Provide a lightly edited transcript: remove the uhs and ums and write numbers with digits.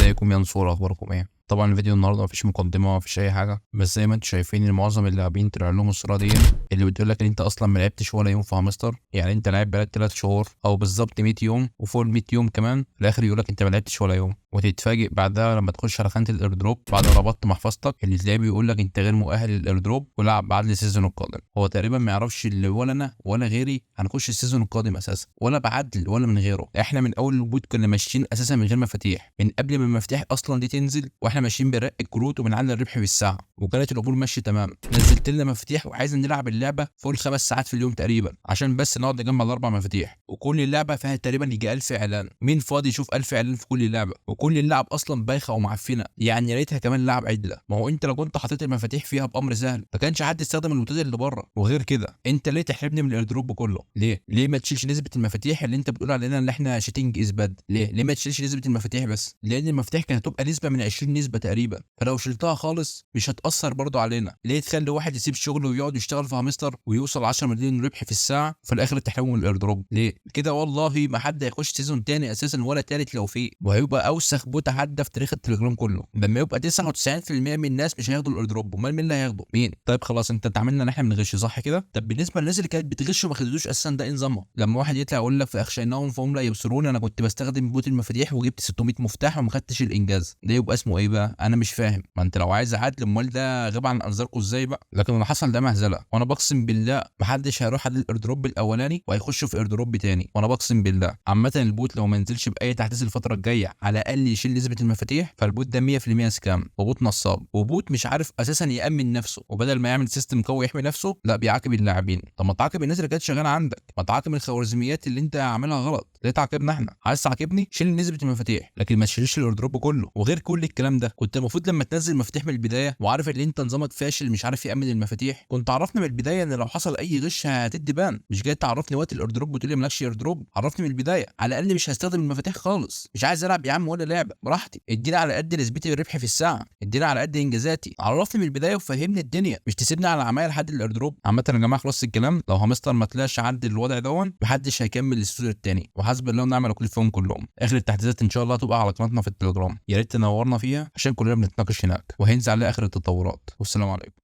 ازيكم يا نصور، اخباركم ايه؟ طبعا الفيديو النهارده مفيش مقدمه، مفيش اي حاجه، بس زي ما انتم شايفين ان معظم اللاعبين طلع لهم الصورة دي اللي بتقول لك ان انت اصلا ما لعبتش ولا يوم في هامستر. يعني انت لاعب بقالك 3 شهور او بالظبط 100 يوم وفوق ال 100 يوم كمان، في الاخر يقول لك انت ما لعبتش ولا يوم. وتتفاجئ بعدها لما تخش على خانه ال airdrop بعد ما ربطت محفظتك اللي تلاقيه بيقول لك انت غير مؤهل لل airdrop ولعب بعد ال season القادم. هو تقريبا ما يعرفش اللي ولا انا ولا غيري هنخش ال season القادم اساسا، ولا بعدل ولا من غيره. احنا من اول ال bot كنا ماشيين اساسا من غير مفاتيح، من قبل ما المفاتيح اصلا دي تنزل واحنا ماشيين بنرقي الكروت وبنعلي الربح بالساعة، وكانت الامور ماشية تمام. نزلت لنا مفاتيح وعايز نلعب اللعبة فوق الخمس ساعات في اليوم تقريبا عشان بس نقعد نجمع الاربع مفاتيح، وكل اللعبة فيها تقريبا يجي 1000 اعلان. مين فاضي يشوف 1000 اعلان في كل لعبه؟ وكل اللعب اصلا بايخة ومعفنه، يعني يا ريتها كمان لعب عدله. ما هو انت لو كنت حطيت المفاتيح فيها بامر سهل ما كانش حد استخدم البوتات اللي بره. وغير كده انت ليه تحرمني من ال airdrop كله؟ ليه؟ ليه ما تشيلش نسبه المفاتيح اللي انت بتقول علينا ان احنا cheating is bad؟ ليه؟ ليه ما تشيلش نسبه المفاتيح بس؟ لان المفاتيح كانت هتبقى نسبه من 20 نسبه تقريبا، فلو شلتها خالص مش هتاثر برضو علينا. ليه تخلي واحد يسيب شغله ويقعد يشتغل في هامستر ويوصل 10 مليون ربح في الساعة وفي الاخر تحرمه من ال airdrop؟ ليه كده؟ والله ما حد هيخش season تاني اساسا ولا تالت لو فيه، وهيبقى اوسخ bot عدى في تاريخ التليجرام كله. لما يبقى 99% من الناس مش هياخدوا ال airdrop، امال مين اللي هياخده؟ مين؟ طيب خلاص انت عملنا ان احنا بنغش صح كده؟ طب بالنسبة للناس اللي كانت بتغش وما خدتوش اساسا ده ايه نظامها؟ لما واحد يطلع يقول لك فاخشيناهم فهم لا يبصرون، انا كنت بستخدم bot المفاتيح وجبت 600 مفتاح وما خدتش الانجاز، ده يبقى اسمه ايه بقى؟ انا مش فاهم. ما انت لو عايز عدل امال ده غاب عن انظاركم ازاي بقى؟ لكن اللي حصل ده مهزله، وانا بقسم بالله محدش هيروح على ال airdrop الاولاني وهيخش في airdrop تاني، وانا بقسم بالله. عامة ال bot لو ما نزلش باي تحديث الفترة الجاية على الاقل يشيل نسبه المفاتيح، فال bot ده 100% scam و bot نصاب و bot مش عارف اساسا يامن نفسه، وبدل ما يعمل system قوي يحمي نفسه لا بيعاقب اللاعبين. طب ما تعاقب الناس اللي كانت شغالة عندك، ما تعاقب الخوارزميات اللي انت عاملها غلط، ليه تعاقبنا احنا؟ عايز تعاقبني شيل نسبه المفاتيح لكن ما تشيلش ال airdrop كله. وغير كل الكلام ده كنت المفروض لما تنزل مفاتيح من البداية وعارف ان انت نظامك فاشل مش عارف يامن المفاتيح، كنت عرفنا من البداية ان لو حصل اي غش هتدي ban، مش جاي تعرفني وقت ال airdrop وتقول لي مالكش airdrop. عرفني من البداية على الاقل مش هستخدم المفاتيح خالص، مش عايز العب يا عم ولا لعبه براحتي، اديني على قد نسبتي الربح في الساعة، اديني على قد انجازاتي، عرفني من البداية وفهمني الدنيا، مش تسيبني على عمايه لحد ال airdrop. عامة يا جماعة خلاص الكلام، لو هامستر ما طلعش عند الوضع دون محدش هيكمل ال season الثاني، وحسب الله ونعم الوكيل فيهم كلهم. اخر التحديثات ان شاء الله هتبقى على قناتنا في التليجرام، يا ريت تنورنا فيها عشان كلنا بنتناقش هناك، وهينزل عليها اخر التطورات. والسلام عليكم.